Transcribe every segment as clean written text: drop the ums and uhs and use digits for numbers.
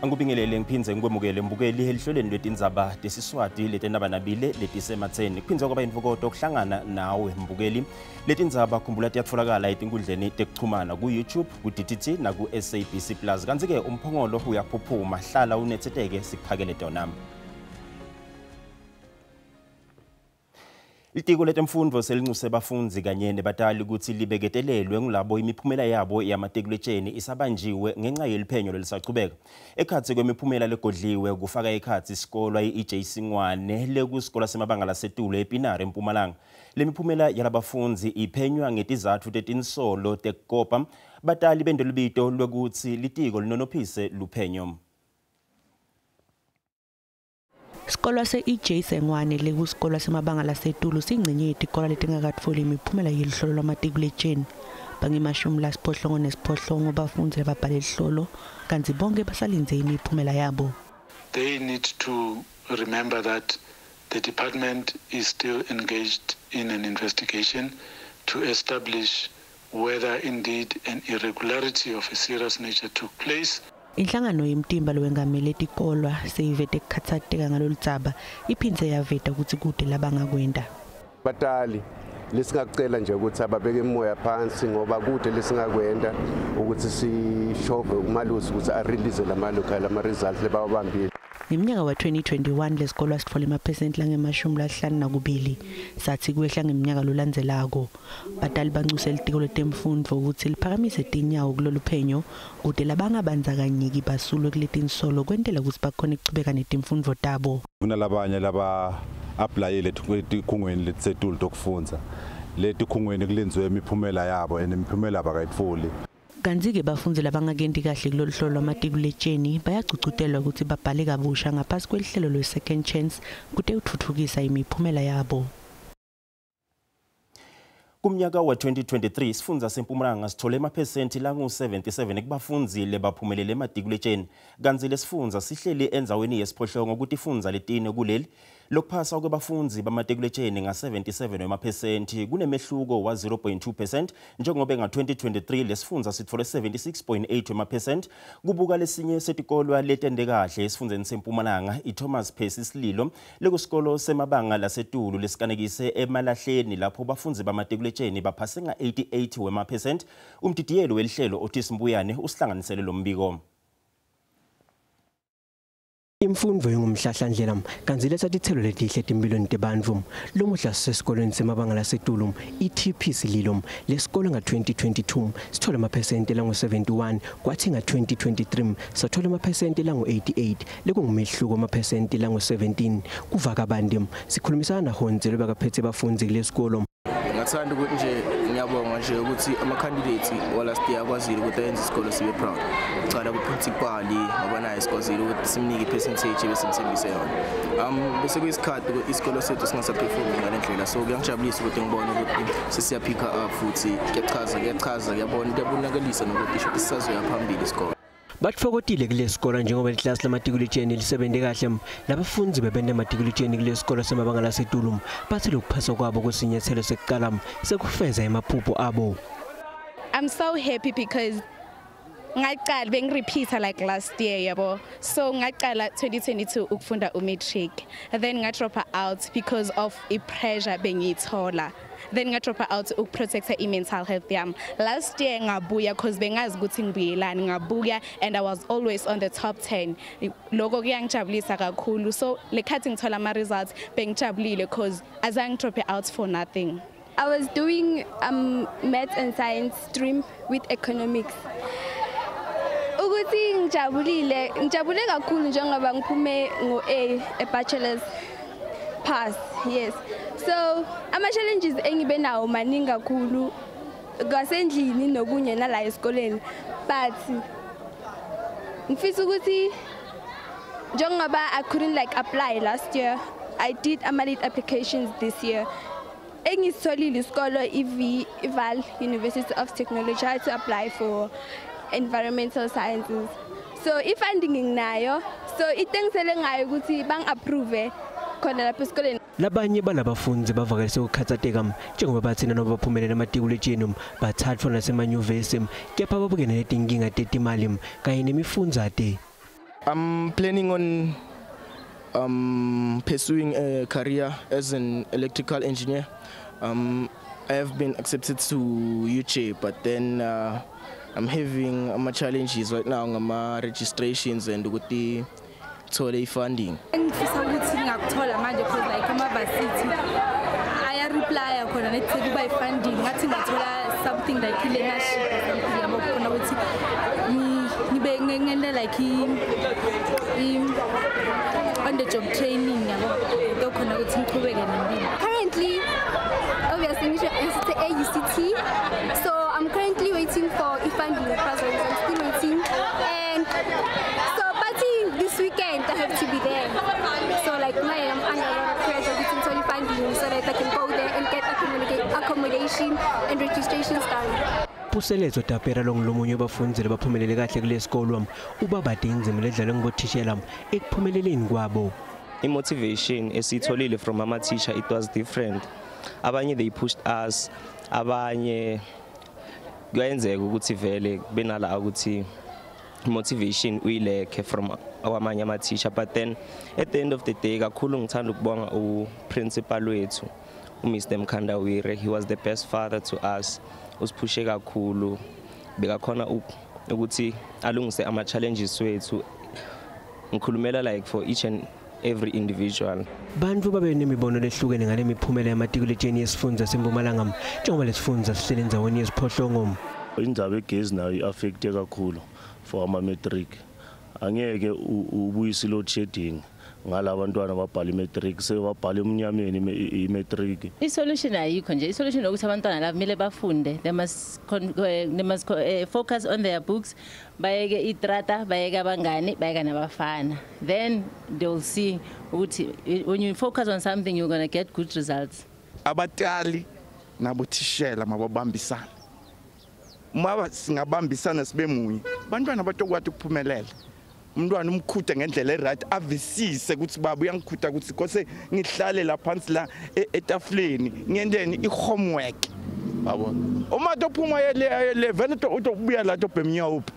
Angikubingelele ngiphindze ngikwemukele mbukeli elihlelweni lwetindzaba tesiswati letenabanabile letisematseni. Kuphindze kwaba intokoto ukuhlangana nawe mbukeli. Letindzaba khumbula tiyatfolakala etinkundleni tekuchumana ku YouTube, ku DTT na ku SABC Plus. Kantsi-ke umphongolo uyaphuphuma, hlala unetseteke sikuphakele tona. Litiko letemfundvo selincuse bafundzi kanye nebatali kutsi libeketelelwe ngulabo imiphumela yabo yamatekuletjeni isabanjiwe ngenxa yeliphenyo lelisachubeka. Ekhatsi kwemiphumela legodliwe kufaka ekhatsi sikolwa i-EJ Singwane lekusikolo semabanga lasetulu ePinare eMpumalanga. Lemiphumela yalabafundzi iphenywa ngetizatfu tetinsolo tekukopa. Batali bendelubito lwekutsi litiko linonophise luphenyo. Sikolwa se-EJ Sengwane lekusikolwa semabanga lasetulu singcenye yetikolo letingakatfoli imiphumela yeluhlolo lwamatikuletjeni. Bange-78 bafundzi lababhale lihlolo kantsi bonke basalindze imiphumela yabo. They need to remember that the department is still engaged in an investigation to establish whether indeed an irregularity of a serious nature took place. Inhlangano yemtimba lowengamele tikolwa seyivete kukhatsateka ngaloludzaba iphindze yaveta kutsi kude labangakwenta. Batali lesingakucela nje ukuthi ababeke imoya phansi ngoba kude lesingakwenta ukuthi sishove umalusi ukuthi a-release lama results lebawabambile. Ngeminyaka wa-2021 lesikolwa sitfole emaphesenti lange-52 sathi kwehla ngeminyaka lolandzelako. Batali bancuse litiko letemfundvo kutsi liphakamise tinyawo kulolu phenyo kute labangabandzakanyeki basulwe kuletinsolo kwentela kutsi bakhone kuchubeka netimfundvo tabo. Kunalabanye laba applyile etikhungweni letisetulu tokufundza. Letikhungweni kulindziwe imiphumela yabo and imiphumela abakayitfoli. Kantsi-ke bafundzi labangakenti kahle kulolu hlolo lwamatikuletjeni bayagcugcutelwa kutsi babhale kabusha ngaphasi kwelihlelo lwe-Second Chance kute kutfutfukisa imiphumela yabo. Kumnyaka wa-2023 sifundza seMpumalanga sithole emaphesenti langu-77 kubafundzi lebaphumelele ematikuletjeni. Kantsi lesifundza sihleli endzaweni yesiphohlongo kutifundza letine kuleli. Lokuphasa kwebafundzi bamatikuletjeni nga-77 wemaphesenti kunemehluko wa-0.2% njengoba nga-2023 lesifundza sitfole 76.8 wemaphesenti. Kubuka lesinye setikolwa letende kahle esifundzeni seMpumalanga i-Thomas Percy Sililo lekusikolo semabanga lasetulu lesikanekise emalahleni lapho bafundzi bamatikuletjeni baphase nga-88 wemaphesenti. Umdidiyelo welihlelo Otis Mbuyane usihlanganisele lo mbiko. Imfundvo ingumhlahlandlela kantsi letsa titselo letihle etimphilweni tebantfu. Lomuhla sisesikolweni semabanga lasetulu i-TP Sililo. Lesikolo nga-2022 sithola emaphesenti langu-71 kwathi nga-2023 sathola emaphesenti langu-88 lekungumehluko emaphesenti langu-17. Kuva kabanti sikhulumisana naHonze lobekaphethe bafundzi kulesikolo. Ngathanda ukuthi nje ngiyabonga nje ukuthi ama-candidates wa-last year akwazile ukuthi ayenze isikolo sibe proud. Ucala ku-principal ngoba naye sikwazile ukuthi simnike i-percentage ebesimthembise yona. Bese kuyisikhathi ukuthi isikolo sethu singasaphefumi ngale ndlela, so kuyangijabulisa ukuthi ngibone ukuthi sesiyaphika up futhi kuyachaza kuyabona kuyabonakalisa nokuthi sisazoya phambili isikolo. Batfokotile kulesikolo njengoba liklasi lamatikuletjeni lisebente kahle. Labafundzi bebenta ematikuletjeni kulesikolo semabanga lasetulu bathi lokuphasa kwabo kusinyatselo sekuqala sekufeza emaphupho abo. I'm so happy because ngaqala bengirepeater like last year yabo. So ngaqala 2022 ukufunda umatric. Then ngadropa out because of i-pressure bengiyithola. Then ngadropa out ukuprotecta i-mental health yami. Last year ngabuya because bengazi ukuthi ngibuyelani, ngabuya and I was always on the top 10. Lokho kuyangijabulisa kakhulu. So lekhathi ngithola ama results bengijabulile because azange drop out for nothing. I was doing math and science stream with economics. Ukuthi ngijabulile, ngijabule kakhulu njengoba ngiphume ngo-A, a bachelor's pass, yes. So ama challenges engibe nawo maningi kakhulu kwasendlini nokunye nala esikoleni, but ngifisa ukuthi njengoba I couldn't like apply last year, I did ama late applications this year. Engisitholile isikolo i-Vaal University of Technology, I had to apply for environmental sciences. So i-funding nginayo, so itengisele ngayo ukuthi bang-approve khona lapha esikoleni. Labanye balabafundzi bavakalise ukukhatsateka njengoba bathi nanoba baphumelele ematikuletjeni bathathwa nasemanyuvesi kepha babukene netinkinga tetimali kanye nemifundzate. I'm planning on pursuing a career as an electrical engineer. I have been accepted to UJ, but then I'm having my challenges right now my registrations and with the funding. Ngifisa ukuthi ngakuthola manje because like ama-varsity aya-reply khona nethi kuba i-funding ngathi ngathola something like i-learnership or something yabo khona ukuthi ngibe ngente like on the job training yabo into khona ukuthi ngiqhubeke nempilo. Currently, obviously ngisho e-UCT, so I'm currently waiting for i-funding process. I'm still waiting, and so but this weekend I have to be there. So like now I'm under a lot of pressure getting to funding so that I can go there and get accommodation and registrations done. Puseletso Tapera longulomunye wabafundzi labaphumelele kahle kulesikolo ubabade indzima ledlalwe ngubothishela ekuphumeleleni kwabo. I-motivation esiyitholile from ama-teacher, it was different. Abanye they pushed us, abanye kuyenzeka ukuthi vele benala ukuthi motivation uyilekhe from awamanye ama-teacher, but then at the end of the day kakhulu ngithanda ukubonga u-principal wethu uMr Mkhandawire. He was the best father to us. Usiphushe kakhulu, bekakhona ukuthi alungise ama-challenges wethu. Ngikhulumela like for each and every individual. Bantfu babe nemibono lehlukene ngale miphumela yamatikuletsheni yesifundza seMpumalanga njengoba lesifundza sihlele endzaweni yesiphohlongo. Indzaba egezi nayo i-affecte kakhulu for ama-matric. Angeke ubuyise i-load shedding ngalabantwana babhala i-matric, sebabhala emnyameni i-matric. I-solution ayikho nje. I-solution ukuthi abantwana laba kumele bafunde. They must focus on their books, bayeke itrata, bayeke abangani, bayeke nabafana. Then they'll see ukuthi when you focus on something you're going to get good results. Abatali nabothishela mababambisana. Uma singabambisana sibe munye, bantwana batokwazi ukuphumelela. Umntwana umkhutha ngendlela eright, avisise ukuthi baba uyangikhutha ukuthi kose ngihlale la phansi la etafuleni ngiyendeni i-homework. Yabo. Uma tophuma le vele utobuya la tobhemnya uphi.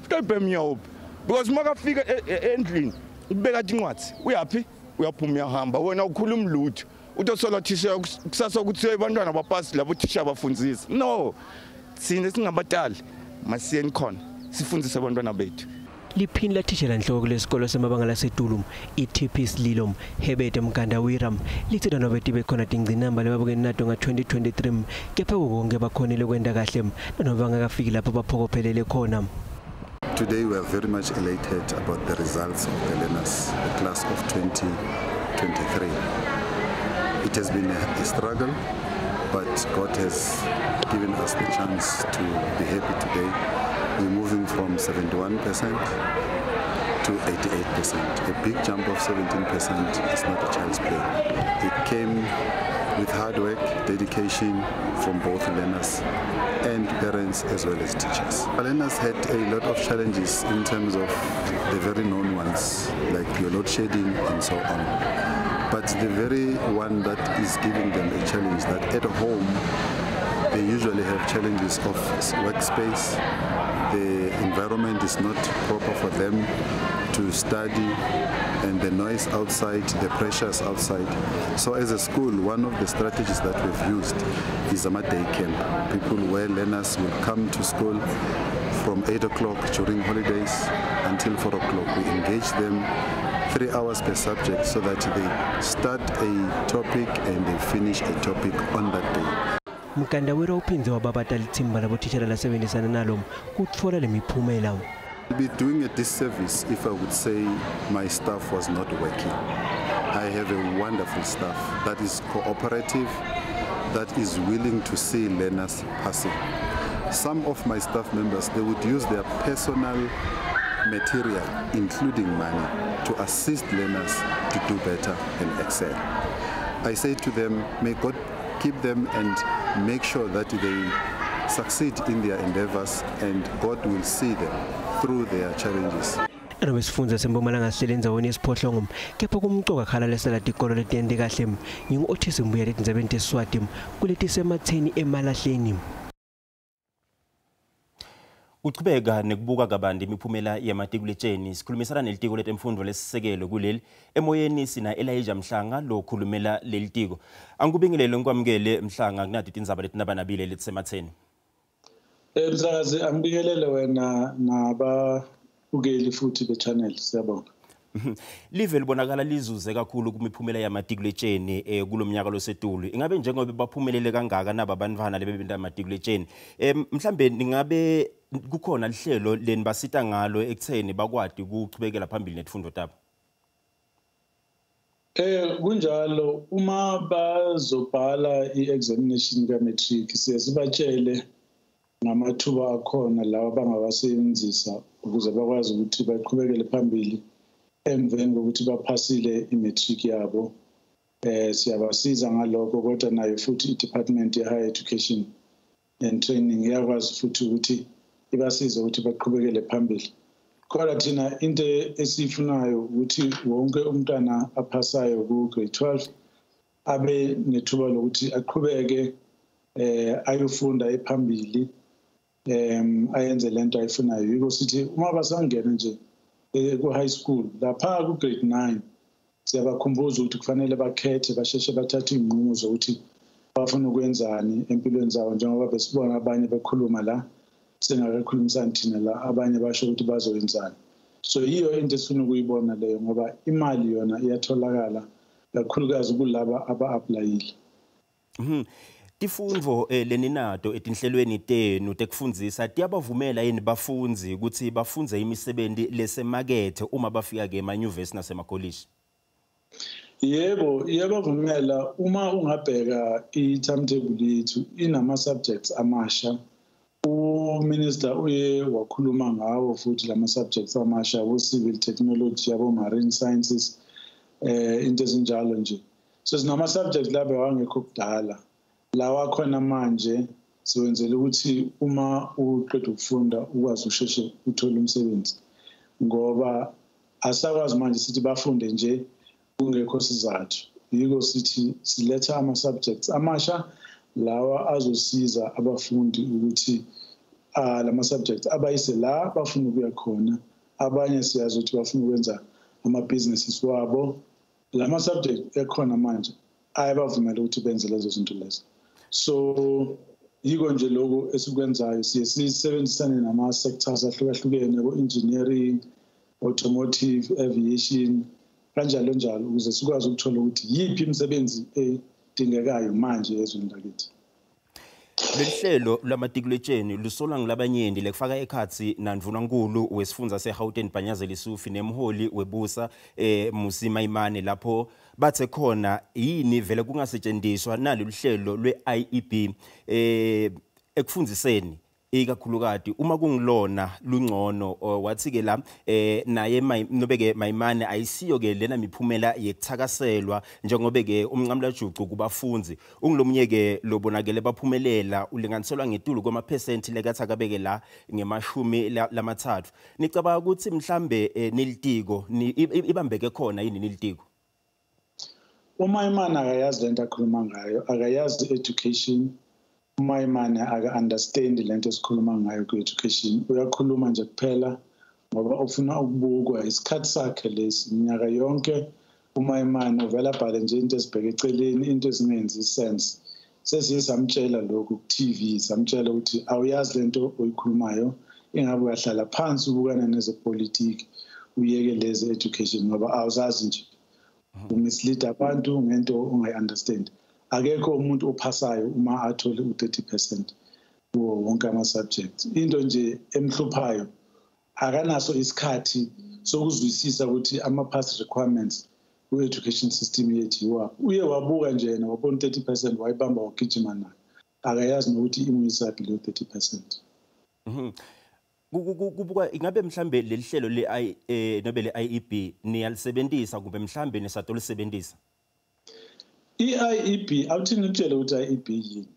Tobhemnya uphi. Because makafika endlini ubeka incwadi, uyaphi? Uyaphuma uyahamba. Wena ukhuluma lutho. Utosola thisha kusasa ukuthi abantwana bapasi labo thisha abafundzisa. No. Sine singabatali masiyeni khona sifundise abantwana bethu. Liphini lathishela nhloko kulesikolo semabanga lasetulu i-TP Sililo Hebete Mkandawira lithi nanobe tibe khona tingcinamba lebabukene nato nga-2023 kepha konke bakhonile kwenta kahle nanobe bangakafiki lapho baphokophelele khona. Today we are very much elated about the results of the learners, the class of 2023. It has been a struggle, but God has given us the chance to be happy today. We're moving from 71% to 88%. A big jump of 17% is not a child's play. It came with hard work, dedication from both learners and parents as well as teachers. Our learners had a lot of challenges in terms of the very known ones, like your load shedding and so on. But the very one that is giving them a challenge, that at home they usually have challenges of workspace. The environment is not proper for them to study, and the noise outside, the pressures outside. So as a school, one of the strategies that we've used is a day camp. People where learners will come to school from 8 o'clock during holidays until 4 o'clock. We engage them 3 hours per subject so that they start a topic and they finish a topic on that day. Mkandawira uphindze wababata lithimba labothishela lasebenzisana nalo kutfola lemiphumela. I'd be doing a disservice if I would say my staff was not working. I have a wonderful staff that is cooperative, that is willing to see learners passing. Some of my staff members, they would use their personal material, including money, to assist learners to do better and excel. I say to them, may God keep them and make sure that they succeed in their endeavors, and God will see them through their challenges. Nanobe sifundza seMpumalanga sihlele endzaweni yesiphohlongo kepha kumcoka khala lesela tikolo letente kahle ngingu-Otis Mbuya letindzabeni teSiswati kuletisematseni emalahleni. Kuchubeka nekubuka kabanti imiphumela yematikuletsheni sikhulumisana nelitiko letemfundo lesisekelo kuleli emoyeni sina Elijah Mhlanga lokhulumela lelitiko. Angikubingelele ngikwamukele Mhlanga kunati tindzaba letinabanabile letisematheni. Msakazi angibingelele wena nababukeli futhi be-channel, siyabonga. Live libonakala lizuze kakhulu kumiphumela yamatikuletsheni kulomnyaka losetulu. Ingabe njengoba baphumelele kangaka naba bantwana lebebenta amatikuletsheni, mhlambe ningabe kukhona lihlelo leni basita ngalo ekutheni bakwati ukuchubekela phambili netifundo tabo? Kunjalo, uma bazobhala i-examination ka-matric siye sibatshele ngamathuba akhona lawa bangawasebenzisa ukuze bakwazi ukuthi baqhubekele phambili emveni kokuthi baphasile i-matric yabo. Siyabasiza ngalokho, kodwa nayo futhi i-Department ye-Higher Education and Training iyakwazi futhi ukuthi ibasize ukuthi baqhubekele phambili. Kodwa thina into esiyifunayo ukuthi wonke umntwana aphasayo ku-grade 12 abe nethuba lokuthi aqhubeke ayofunda ephambili, ayenze lento ayifunayo. Yiko sithi uma basangena nje ku-high school lapha ku-grade 9 siyabakhumbuza ukuthi kufanele bakhethe, basheshe bathathe iy'nqumo zokuthi bafuna ukwenzani empilweni zabo, njengoba besibona abanye bekhuluma la singakakhulumisani thina la, abanye basho ukuthi bazoyenzani. So yiyo into esifuna ukuyibona leyo, ngoba imali yona iyatholakala kakhulukazi kulaba aba-aplayile. Tifundvo leninato etinhlelweni tenu tekufundzisa tiyabavumela yini bafundzi ukuthi bafundze imisebenti lesemakethe uma bafika ke emanyuvesi nasemakolishi? Yebo, iyabavumela. Uma ungabheka i-timetable yethu inama-subjects amasha. U-minister uye wakhuluma ngawo futhi lama-subjects amasha, abo-civil technology, abo-marine sciences, into ezinjalo nje. So sinama-subjects la bewangekho kudala, lawa khona manje siwenzela ukuthi uma uqeda ukufunda ukwazi usheshe uthole umsebenzi, ngoba asakwazi manje sithi bafunde nje kungekho sizathu. Yiko sithi siletha ama-subjects amasha lawa azosiza abafundi ukuthi lama-subjects abayise la bafuna ukuya khona. Abanye siyazi ukuthi bafuna ukwenza ama-businesses wabo, lama-subject ekhona manje ayabavumela ukuthi benze lezo zinto lezo. So yiko nje lokho esikwenzayo, siye sisebenzisane nama-sectors ahlukahlukene, bo-engineering, automotive, aviation, kanjalo njalo, ukuze sikwazi ukuthola ukuthi yiphi imisebenzi edingekayo manje ezweni lakithi. Lelihlelo lwamatikuletsheni lusolwa ngilabanyenti lekufaka ekhatsi nandvunankulu wesifundza seGauteng Panyaza Lesufi nemholi webusa Mmusi Maimane, lapho bathe khona yini vele kungasetshenziswa nalolu hlelo lwe-IEB ekufundziseni ikakhulukati uma kungilona lungcono. Wathi ke la naye nobeke Maimane ayisiyo ke lena miphumela yekuthakaselwa njengobe ke umnqamulajucu kubafundi ungilomunye ke lobonakele baphumelela ulinganiselwa ngetulu kwamaphesenti lekathi akabeke la ngemashumi lamathathu. Nicabanga ukuthi mhlambe nilitiko ibambeke khona yini nilitiko? UMaimane akayazi lento akhuluma ngayo, akayazi education. uMaimane aka-understand lento esikhuluma ngayo kwi-education. Uyakhuluma nje kuphela ngoba ufuna ukubukwa. Isikhathi sakhe lesi iminyaka yonke uMaimane uvela abhale nje into ezibheke eceleni, into ezingenzi sense. Sesiye samtshela lokhu ku-TV, samtshela ukuthi awuyazi lento oyikhulumayo, ingabe uyahlala phansi ubukane nezepolitiki uyeke lezi education ngoba awuzazi nje, umislead abantu ngento ongayi-understand. Akekho umuntu ophasayo uma athole u-30% kuwo wonke ama-subjects. Into nje emhluphayo, akanaso isikhathi sokuzwisisa ukuthi ama-pass requirements ku-education system yethu yiwaphi. Uye wabuka nje yena wabona 30% wayibamba wagijima nayo, akayazi nokuthi imuyisaphi leyo 30%. Kubuka ingabe mhlambe leli hlelo le nobe le IEB niyalisebenzisa kumbe mhlambe nisatolisebenzisa? I-IEB, awuthi ngikutshele ukuthi i-IEB yini.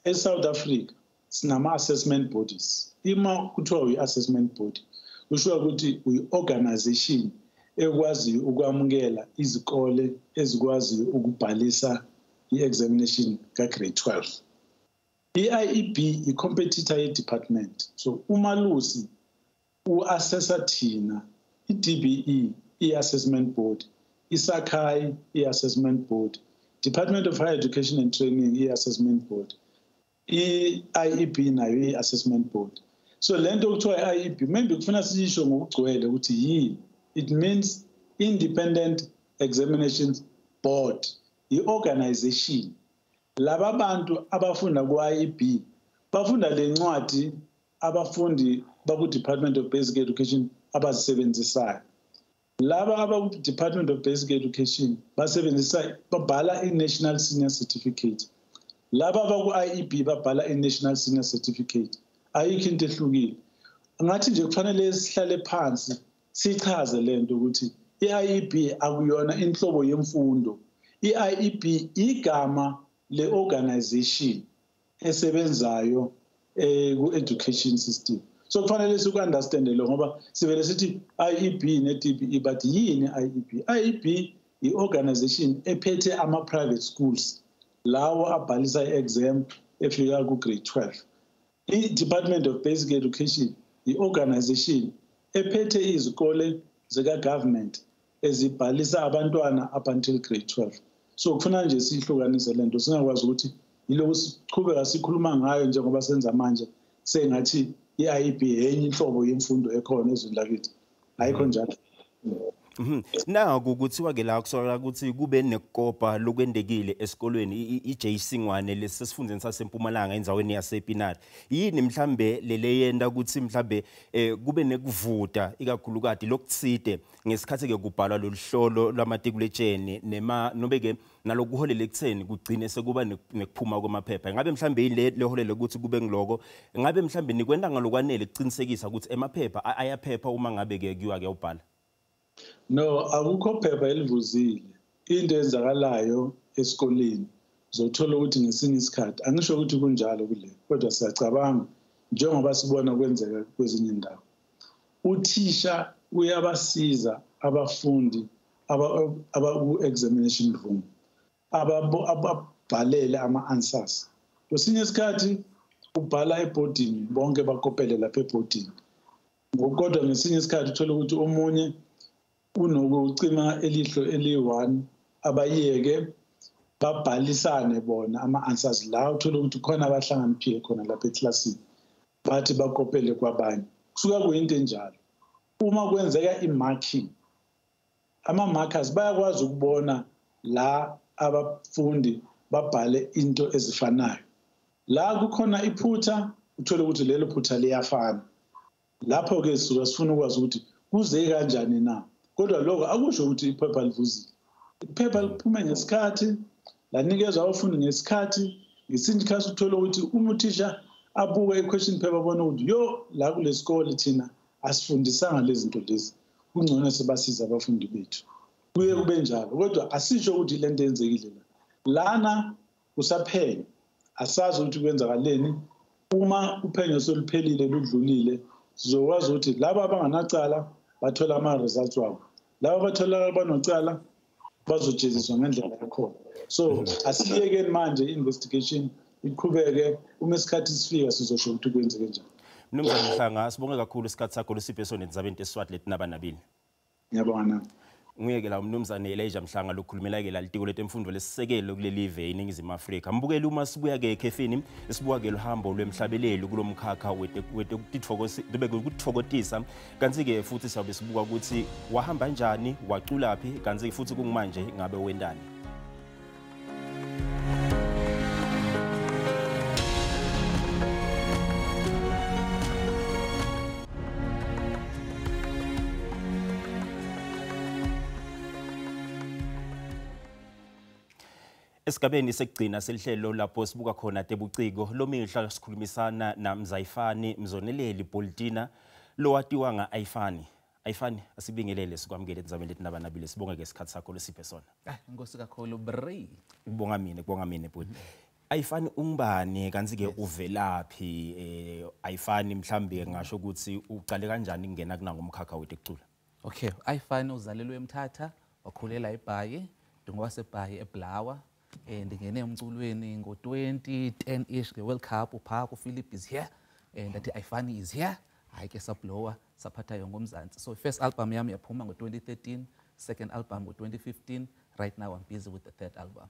E-South Africa sinama-assessment bodies. Ima kuthiwa uyi-assessment body, kusho ukuthi uyi-organization ekwaziyo ukwamukela izikole ezikwaziyo ukubhalisa i-examination ka-grade 12. I-IEB i-competitor ye-department. So umalusi u-assessa thina, i-DBE i-assessment board, iSAKHAI i-assessment board, Department of Higher Education and Training i-assessment board, i-IEB nayo i-assessment board. So lento kuthiwa i-IEB maybe kufuna sisho ngokugcwele ukuthi yini. It means Independent Examinations Board, i-organization. Laba bantu abafunda ku-IEB bafunda le ncwadi abafundi baku-Department of Basic Education abazisebenzisayo. Laba abaku-Department of Basic Education basebenzisa babhala i-National Senior Certificate. Laba abaku-IEB babhala i-National Senior Certificate. Ayikho into ehlukile. Ngathi nje kufanele sihlale phansi sichaze lento ukuthi i-IEB akuyona inhlobo yemfundo. I-IEB igama le-organization esebenzayo ku-education system. So kufanele siku-understande lo ngoba sivele sithi IEB ne-DBE, but yini IEB? IEB i-organization ephethe ama-private schools lawo abhalisa i-exam efika ku-grade 12. I-Department of Basic Education i-organization ephethe izikole zika-government ezibhalisa abantwana up until grade 12. So kufuna nje sihlukanise lento, singakwazi ukuthi yiloku siqhubeka sikhuluma ngayo njengoba senza manje sengathi i-IEB enye inhlobo yemfundo ekhona ezweni lakithi. Ayikho njalo. Naku kuthiwa ke la kusola ukuthi kube nekukopa lokwendekile esikolweni iJC Ngwane lesifundeni saseMpumalanga endzaweni yasePinari. Yini mhlambe leleyenda ukuthi mhlambe kube nekuvuta ikakhulukati lokutsite ngesikhathi ke kubhalwa loluhlolo lwamatikuletsheni nema nobe ke nalokuholela ekutheni kugcine sekuba nekuphuma kwamaphepha. Ngabe mhlambe yini leholele ukuthi kube ngiloko? Ngabe mhlambe nikwenda ngalokwanele ukuqinisekisa ukuthi emaphepha ayaphepha uma ngabe ke kuyiwa ke ubhala? No, akukho phepha elivuzile. Into eyenzakalayo esikoleni uzothola ukuthi ngesinye isikhathi, angisho ukuthi kunjalo kule, kodwa siyacabanga njengoba sibona kwenzeka kwezinye indawo. Uthisha uyabasiza abafundi abaku-examination room, ababhalele ama-answers. Kwesinye isikhathi ubhala ebhodini, bonke bakopele lapha ebhodini. Kodwa ngesinye isikhathi uthola ukuthi omunye unokucima elihlo eli-1, abayeke babhalisane bona ama-answers la, uthola ukuthi khona abahlakaniphile khona lapha eklasini bathi bakopele kwabanye. Kusuka kuyinto enjalo. Uma kwenzeka i-marking, ama-markers bayakwazi ukubona la abafundi babhale into ezifanayo. La kukhona iphutha, uthole ukuthi lelo phutha liyafana. Lapho-ke sisuka sifuna ukwazi ukuthi kuze kanjani na. Kodwa lokho akusho ukuthi iphepha livuzile. Iphepha liphume ngesikhathi, lanikezwa abafundi ngesikhathi. Ngesinye isikhathi uthole ukuthi uma uthisha abuke i-question paper abone ukuthi yo la kule sikole thina asifundisanga lezi zinto lezi, kungcono sibasize abafundi bethu. Kuye kube njalo, kodwa asisho ukuthi lento yenzekile la. Lana kusaphenya, asazi ukuthi kwenzakaleni. Uma uphenyo soluphelile ludlulile, sizokwazi ukuthi laba abanganacala bathola ama-results wabo, laba abatholakala banocala bazojeziswa ngendlela yakhona. So asiyekeni manje i-investigation iqhubeke, uma isikhathi sifika sizosho ukuthi kwenzeke njani. Mnumzane Mhlanga, sibonge kakhulu isikhathi sakho lusiphe sona endzabeni teSwati letinabana. Ngiyabonga nami. Nguyeke la umnumzane Elijah Mhlanga lokhulumela ke la litiko letemfundo lesisekelo kulelive iNingizimu Afrika. Mbukeli uma sibuya ke ekhefini, sibuka ke luhambo lwemhlabeleli kulomkhakha wetokutitfokotisa, kanti ke futhi siyabe sibuka ukuthi wahamba kanjani, waculaphi, kanti futhi kungimanje ngabe wendani. Esigabeni sekugcina selihlelo lapho sibuka khona tebuciko lomihla sikhulumisana naMzayifani Mzoneleli Boltina lowatiwa nga-Ayifani. Ayifani, asibingelele sikwamukele endzabeni letinabanabile, sibonge ke isikhathi sakho lesiphe sona. Inkosi kakhulu Bri. Kubonga mina, kubonga mina bhuti. Ayifani ungubani kanti ke uvelaphi? Ayifani mhlambe ngisho ukuthi uqale kanjani kungena kuna ngomkhakha wethu ekucula? Okay, Ayifani uzalelwe eMthatha, wakhulela eBhayi, ngowasebhayi eBlawa. Ndingene emculweni ngo-2010 ish nge-World Cup uphaa uPhilip is here and ndathi Ayifani is here. Hayi ke sablowa saphatha yonke uMzantsi. So first album yam yaphuma ngo-2013, second album ngo-2015. Right now I'm busy with the third album.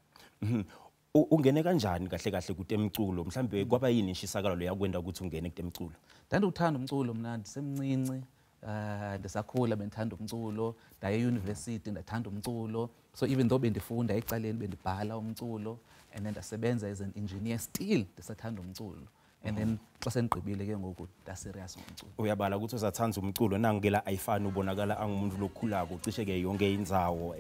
Ungene kanjani kahle kahle kutemculo? Mhlambe kwaba yini inshisakalo yakwenda ukuthi ungene kutemculo? Ndandiwuthanda umculo mna ndisemncinci. Ndisakhula bendithanda umculo, ndaye e-university ndathanda umculo. So even though bendifunda ecaleni bendibhala umculo, and then ndasebenza as an engineer still ndisathanda umculo. And then xa sendigqibile ke ngoku nda-serious ngomculo. Uyabala ukuthi usathanda umculo nangu la Ayifani ubonakala angumuntu lokhulako cishe ke yonke indzawo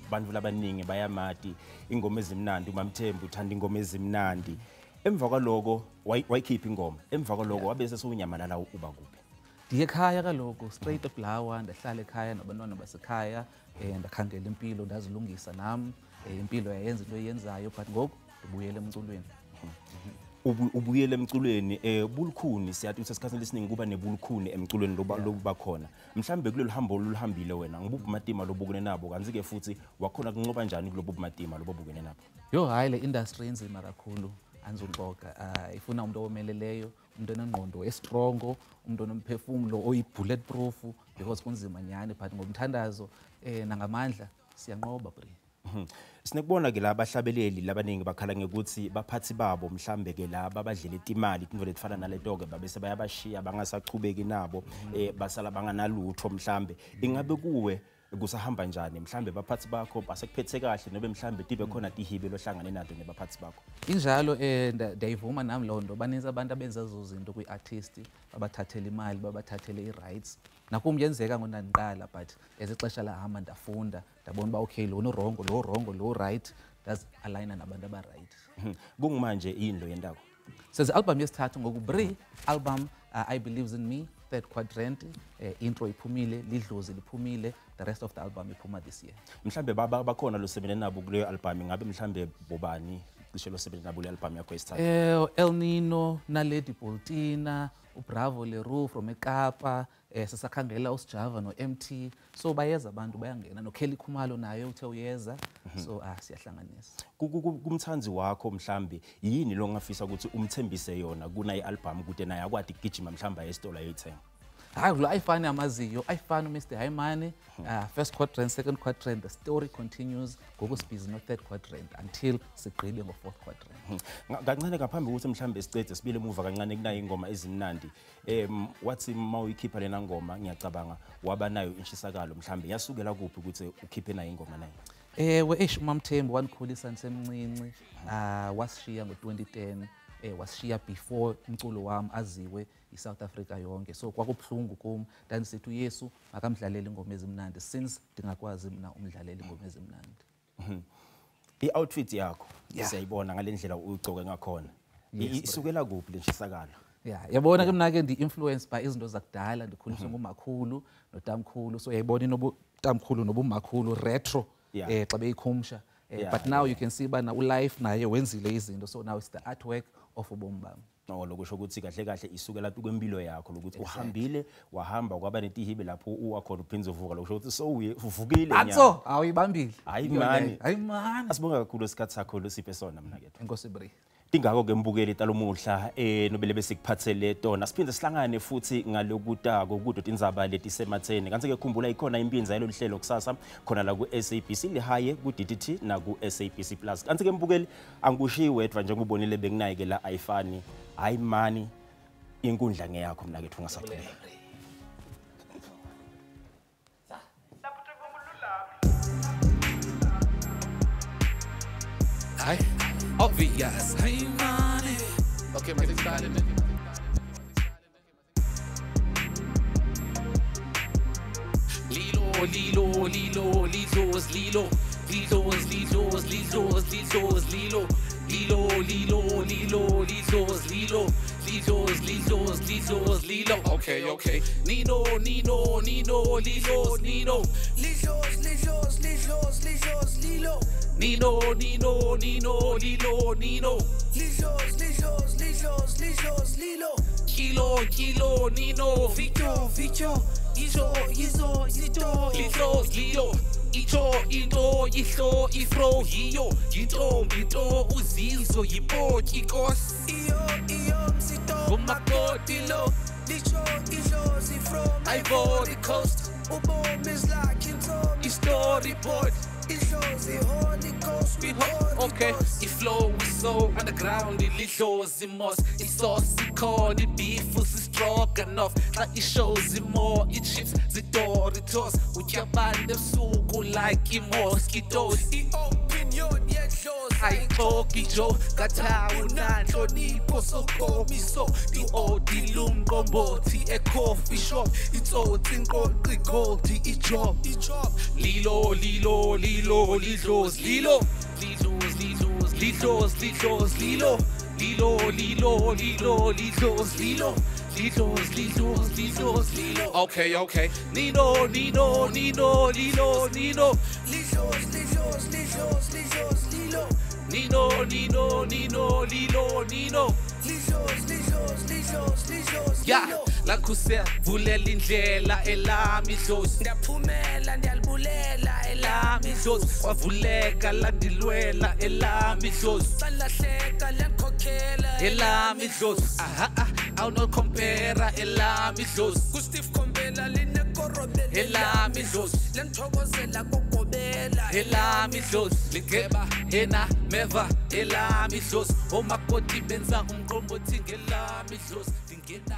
bantu labaningi bayamati ingoma ezimnandi uMamthembu uthanda ingoma ezimnandi. Emva kwaloko wayikhipha ingoma. Emva kwaloko wabe sesewunyamalala uba kuphi? Ndiye ekhaya kaloku straight up lawa ndahlala ekhaya nabantwana basekhaya ndakhangela impilo ndazilungisa nam impilo yayenza into eyenzayo but ngoku ndibuyele emculweni. Ubuyele emculweni bulukhuni siyathi ukuthi esikhathini esiningi kuba nebulukhuni emculweni loba khona. Mhlambe kulolu hambo oluhambile wena ngibuphi ubumatima lobukene nabo kanti ke futhi wakhona kunqoba njani kulobu bumatima lobukene nabo? Yho hayi le industry inzima kakhulu andizuxoka. Ifuna umuntu owomeleleyo, umuntu onengqondo estrongo, umuntu onomphefumlo oyi-bullet proof because kunzima nyhani but ngomthandazo nangamandla siyanqoba bri. Sinekubona ke labahlabeleli labaningi bakhala ngekuthi baphathi babo mhlambe ke laba abadlela imali into letifana naleto ke babese bayabashiya bangasachubeki nabo basala banganalutho mhlambe. Ingabe kuwe kusahamba njani mhlambe baphathi bakho basekuphethe kahle nobe mhlambe tibe khona tihibe lohlangane nato nebaphathi bakho? Injalo ndiyayivuma nami loo nto. Baninzi abantu abenza ezo zinto kwi-artist, babathathele imali, babathathele i-rights. Nakum yenzeka ngondandiqala but as ixesha lahamba ndafunda ndabona uba okay lona urongo, lo rongo, lo right, ndazi-alayina nabantu aba-right. Kungumanje yini lo yendako? Senze album yesithathu ngoku bri album I Believes in Me, third quadrant, intro iphumile, lidlozi liphumile, the rest of the album iphuma this year. Mhlambe bakhona losebenze nabo kuleyo album, ngabe mhlambe bobani cishe losebenze nabo kule album yakho yesithathu? El Nino, Naledi Boltina, uBravo Leroux from eKapa, sisakhangela uSjava no-MT. So bayeza abantu bayangena, noKelly Khumalo naye uthe uyeza. So siyahlanganisa. Kumthanzi wakho mhlambe yini lo ongafisa ukuthi umthembise yona kuna i-album kude naye akwadi kugijima mhlambe aye esitolo ayoyithenga? Hayi lo Ayifani amaziyo, Ayifani uMr Haimane, first quadrant, second quadrant, the story continues ngoku sibhizi no third quadrant until sigqibe ngo fourth quadrant. Kancane ngaphambi ukuthi mhlambe sicede sibile emuva kancane kunayo ingoma ezimnandi. Wathi mawuyikhipha lena ngoma ngiyacabanga waba nayo inshisakalo mhlambe yasukela kuphi ukuthi ukhiphe nayo ingoma nayo? Ewe eish uMamthembu wandikhulisa ndisemncinci, wasishiya ngo-2010. Wasishiya before umculo wami aziwe iSouth Africa yonke. So kwakubuhlungu kum, ndandisithi uYesu makamdlalele ingoma ezimnandi since ndingakwazi mna umdlalela ingoma ezimnandi. I-outfit yakho siyayibona ngale ndlela uyigcoke ngakhona. Isukela kuphi le nshisakalo? Yeah, yabona ke mna ke ndi-influenced by izinto zakudala, ndikhuliswe ngumakhulu notamkhulu. So yayibona inobutamkhulu nobumakhulu retro xa beyikhumsha. But now you can see bana ulife naye wenzile izinto, so now it's the artwork of ubomi bami. No lokusho ukuthi kahle kahle isukela kwempilo yakho lokuthi uhambile wahamba kwaba netihibe lapho uwakhona uphinze uvuka, lokusho ukuthi so uvukile nyana. Atso awuyibambile. Hayi mani. Hayi mani. Asibonga kakhulu isikhathi sakho losiphe sona mna kethu. Enkosi bri. Tingako ke mbukeli talomuhla nobele besikuphathele tona. Siphinde sihlangane futhi ngalokutako kudo tindzaba letisematheni. Kanti ke khumbula ikhona impinza yalolu hlelo kusasa khona la ku SABC lihaye ku DTT na ku SABC Plus. Kanti ke mbukeli angikushiyi wedwa njengoba ubonile benginaye ke la Ayifani. Hayi mani inkundla ngeyakho mna kethu ungasaqhubeka. Hayi obvious. Hey money. Okay, my style. Lilo, Lilo, Lilo, Lilo's Lilo, Lilo's, Lilo's, Lilo's, Lilo's, Lilo, Lilo, Lilo, Lilo, Lilo's Lilo, Lilo's, Lilo's, Lilo's, Lilo. Okay, okay. Nino, Nino, Nino, Lilo's, Nino, Lilo's, Lilo's, Lilo's, Lilo's, Lilo. Nino, Nino, Nino, Lilo, Nino. Lilo's, Lilo's, Lilo's, Lilo's, Lilo. Kilo, Kilo, Nino. Vito, Vito, Izo, Izo, Zito. Lilo's, Lilo. Itsho into ihlo ifro yiyo yintombi nto uzizo yipotyi inkosi Iyo iyo msito ngumakoti lo Litsho idlozi from Ivory Coast Ubomi is like intsomi I-storyboard Idlozi Holy Ghost we Okay, i-flow is so underground ilidlozi mos isauce ikhona i-beef usistroganoff xa i-show zimo i-chips zidoritos utya abantu ebusuku like i-mosquitoes I-opinion yedlozi ayixoki jo kathawu nanhlonipho sokomiso i-odilumqombothi e-coffee shop itsotsi inqoqi gold i-job lilo lilo lilo lidlozi lilo lidlozi lidlozi lilo lilo lilo lilo lidlozi lilo lidlozi lidlozi lidlozi lilo okay okay nino nino nino lilo nino Lidlozi lidlozi lidlozi lidlozi lilo nino nino nino lilo nino Lidlozi lidlozi lidlozi lidlozi ya lakhuse vulela indlela elami idlozi Ndiyaphumela ndiyalibulela elami idlozi kwavuleka landilwela elami idlozi Salahleka liyandikhokhela elami idlozi aha awunocompare elami idlozi kuSteve Khombela linekorobela elami idlozi liyandithokozela kogobela elami idlozi ligeba ena meva elami idlozi omakoti benza umqombothi ngelami idlozi lingena.